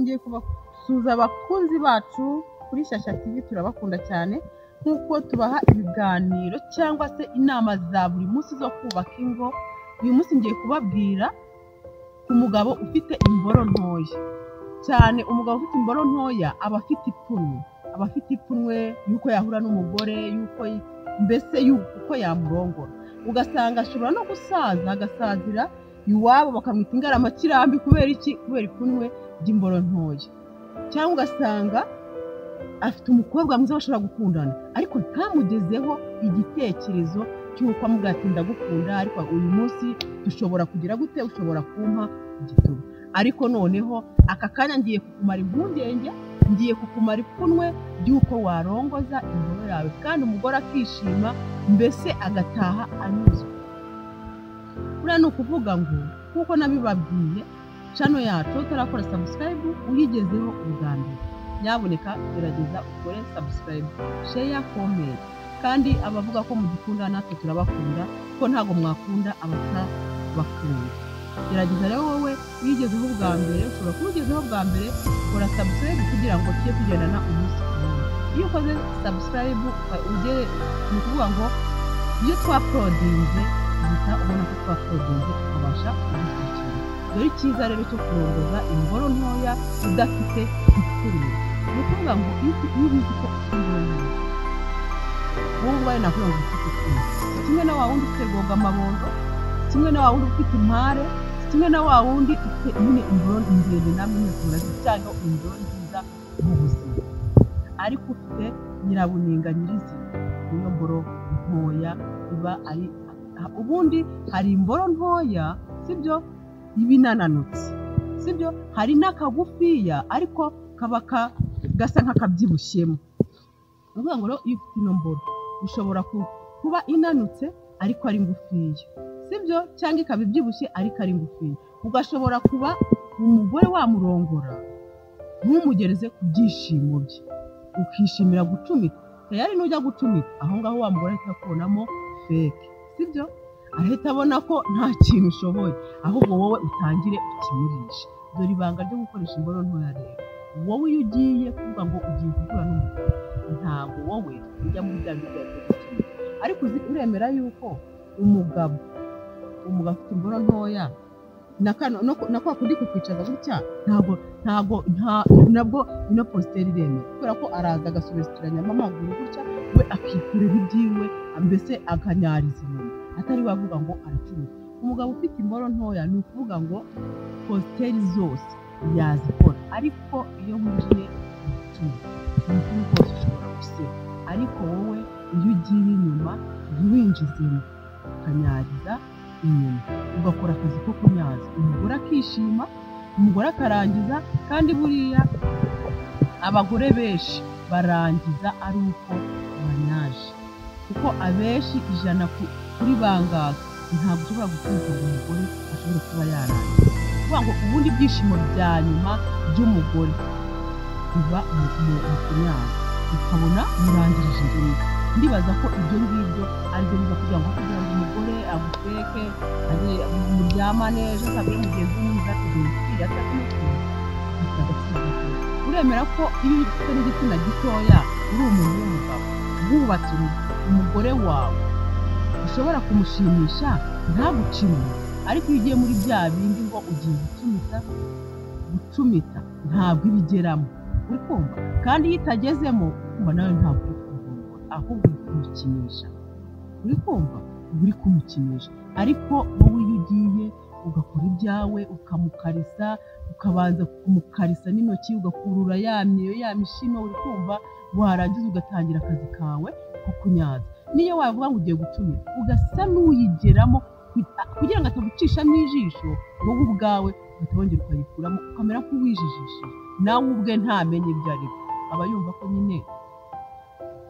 Nongeye kubasuhuza abakunzi bacu kuri Shyashya TV, turabakunda cyane nk'uko tubaha ibiganiro cyangwa se inama za buri munsi zo kubaka ingo. Uyu munsi ngiye kubabwira ku mugabo ufite imboro ntoya cyane. Umugabo ufite imboro ntoya aba afite ipfunwe, aba afite ipfunwe y'uko yahura n'umugore, y'uko mbese y'uko yamurongora, ugasanga ashobora no gusaza agasazira iwabo bakamwita ingaramakirambi. Kubera iki? Kubera ipfunwe ry'imboro ntoya. Cyangwa ugasanga afite umukobwa mwiza bashobora gukundana, ariko ntamugezeho igitekerezo cy'uko amubwira ati ndagukunda, ariko uyu munsi dushobora kugira gute, ushobora kumpa igituba. Ariko noneho aka kanya ngiye kukumara impungenge, ngiye kukumara ipfunwe ry'uko warongoza imboro yawe, kandi umugore akishima, mbese agataha anyuzwe. Buriya ni ukuvuga ngo nk'uko nabibabwiye, channel yacu utarakora subscribe uyigezeho ubwa mbere, nyabuneka gerageza ukore subscribe, share, comment. Kandi abavuga ko mudukunda natwe turabakunda, kuko ntabwo mwakunda abatabakunda. Gerageza rero wowe uyigezeho ubwa mbere, ushobora kuba ugezeho bwa mbere, kora subscribe kugira ngo tujye tugendana umunsi ku wundi. Iyo ukoze subscribe ugere, ni ukuvuga ngo iyo twauploadinze uhita ubona ko twauploadinze, ukabasha kudukurikirana. Dore icyiza rero cyo kurongoza imboro ntoya udafite ipfunwe, ni ukuvuga ngo iyo ubizi ko ufite imboro ntoya, wowe ubwawe nakubwira ngo ufite ipfunwe, kimwe na wa wundi ufite rwogamabondo, kimwe na wa wundi ufite impare, kimwe na wa wundi ufite nyine imboro ndende, namwe mwese murazizi, cyangwa imboro nziza mu buzima, ariko ufite nyirabuninga nyirizina, niyo mboro ntoya iba ari. Ubundi hari imboro ntoya, sibyo, iba inananutse, sibyo, hari n'akagufiya ariko kaba gasa nk'akabyibushyemo. Ni ukuvuga ngo rero iyo ufite ino mboro ushobora kuba inanutse ariko ari ngufiya, sibyo, cyangwa ikaba ibyibushye ariko ari ngufiya, ugashobora kuba umugore wamurongora ntumugereze ku byishimo bye, ukishimira gucumita. Tayari nujya gucumita aho ngaho wa mugore ahita akubonamo fake, sibyo, ahita abona ko nta kintu ushoboye, ahubwo wowe utangire ukimurishe. Dore ibanga ryo gukoresha imboro ntoya rero, wowe iyo ugiye kuvuga ngo ugiye guhura n'umugore, ntabwo wowe ujya muri bya bindi byo gucumita. Ariko uremera yuko umugabo afite imboro ntoya na kwa kundi kukwicaza gutya, ntabwo nabwo ino posture iremera, kubera ko araza agasubizitiranyamo amaguru gutya, we akikorera ibyiwe, mbese akanyariza inyuma, atari wavuga ngo aracumita. Umugabo ufite imboro ntoya ni ukuvuga ngo posture zose yazikora, ariko iyo winjiye mu gucumita ni ukuri kose ushobora guseba. Ariko wowe iyo ugiye inyuma ntiwinjizemo, ukanyariza inyuma, ugakora akazi ko kunyaza, umugore akishima, umugore akarangiza. Kandi buriya abagore benshi barangiza ari uko banyaje, kuko abenshi 100 kuri bangaga ntabwo ushobora guturuka ngo umugore ashobore kuba yarangiza. Kuvuga ngo ubundi ibyishimo bya nyuma by'umugore biba mu kunyaza, ukabona murangirije rimwe. Ndibaza ko ibyo ngibyo aribyo biza kugira ngo umugore aguteke, muryamane, ejo azabwire mugenzi we mwiza ati dore uriya afite agitsina gatoya. Uremera ko iyo ufite n'igitsina gitoya uri umuntu w'umugabo wubatse urugo, umugore wawe ushobora kumushimisha ntaguce inyuma. Ariko iyo ugiye muri bya bindi ngo ugiye gucumita ntabwo ibigeramo, uri kumva? Kandi iyo itagezemo kumva nawe ntabwo uri kumurongora, ahubwo uri kumukinisha, uri kumva, uri kumukinisha. Ariko wowe iyo ugiye ugakora ibyawe, ukamukarisa, ukabanza kumukarisa n'intoki, ugakurura ya myeyo ya mishino, uri kumva, warangiza ugatangira akazi kawe ko kunyaza. Niyo wavuga ngo ugiye gucumita, ugasa n'uyigeramo kugira ngo atagucishamo ijisho, wowe ubwawe ugahita wongera ukayikuramo, ukamera nk'uwijijishije, nawe ubwe ntamenye ibyo ari byo, aba yumva ko nyine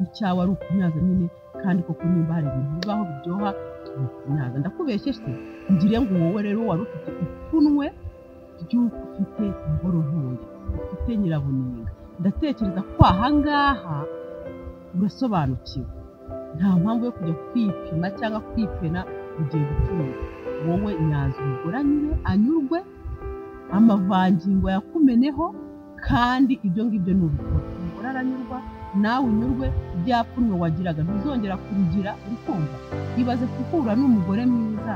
icyawe ari ukunyaza nyine. Kandi koko nimba hari ibintu bibaho biryoha ni ukunyaza. Ndakubeshye se ngire ngo wowe rero wari ufite ipfunwe ry'uko ufite imboro ntoya, ufite nyirabuninga, ndatekereza ko aha ngaha urasobanukiwe, nta mpamvu yo kujya kwipima cyangwa kwipena ugiye gucumita. Wowe nyaza umugore anyurwe, amavangingo yakumeneho, Kandi ibyo ngibyo nubikora, umugore aranyurwa, nawe unyurwe, byapfunwe wagiraga ntuzongera kurugira. Uri kumva? Ibaze guhura n'umugore mwiza,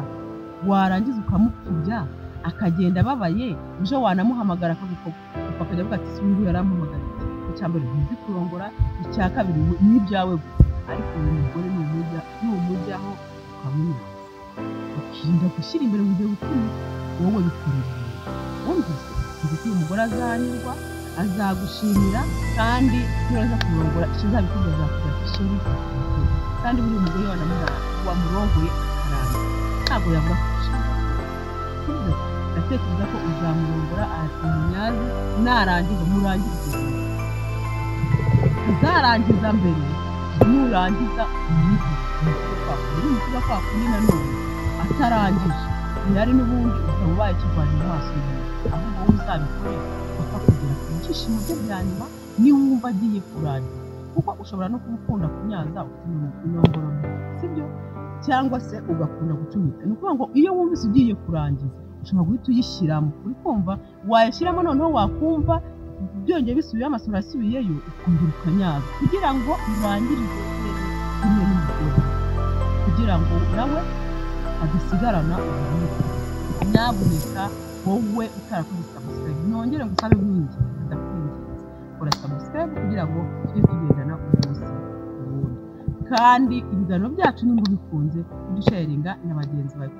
warangiza ukamupfubya, akagenda ababaye, ejo wanamuhamagara akagukopa, akajya avuga ati si uyu yarampamagara. Icya mbere, ntuzi kurongora; icya kabiri, ni ibyawe gusa. Ariko uyu mugore numujyaho ukamunyaza, ukirinda gushyira imbere ngo ugiye gucumita, wowe bikorera wumvise, nzi ko uyu mugore azanyurwa, azagushimira. Kandi nuraza kumurongora, ikizabikubwira, azakubwira ati chéri. Kandi buriya umugore wamurongoye akarangira, ntabwo yabura kugushimira, sibyo? Ndatekereza ko uzamurongora umunyazi, narangiza murangize, uzarangiza mbere. Nurangiza umwite kwa kwa kundi, nanone atarangije ntiyari n'ubundi ukaba ubaye ikigwari mu maso yawe. Ahubwo wowe uzabikore paka kugera ku byishimo bye bya nyuma, niwumva agiye kurangiza, kuko ushobora no kuba ukunda kunyaza ufite inongoro mbi, sibyo? Cyangwa se ugakunda gucumita. Ni ukuvuga ngo iyo wumvise ugiye kurangiza, ushobora guhita uyishyiramo. Uri kumva? Wayishyiramo, noneho wakumva byongeye bisubiyeyo, amasura asubiyeyo, ukongera ukanyaza kugira ngo urangirize kumwe n'umugore, kugira ngo nawe adasigarana uburibwe. Nyabuneka wowe utarakoze subscribe, nongere ngusabe nkwinginze, ndakwinginze, kora subscribe kugira ngo tujye tugendana umunsi ku wundi. Kandi ibiganiro byacu nimba ubikunze, ujye usharinga na bagenzi bawe.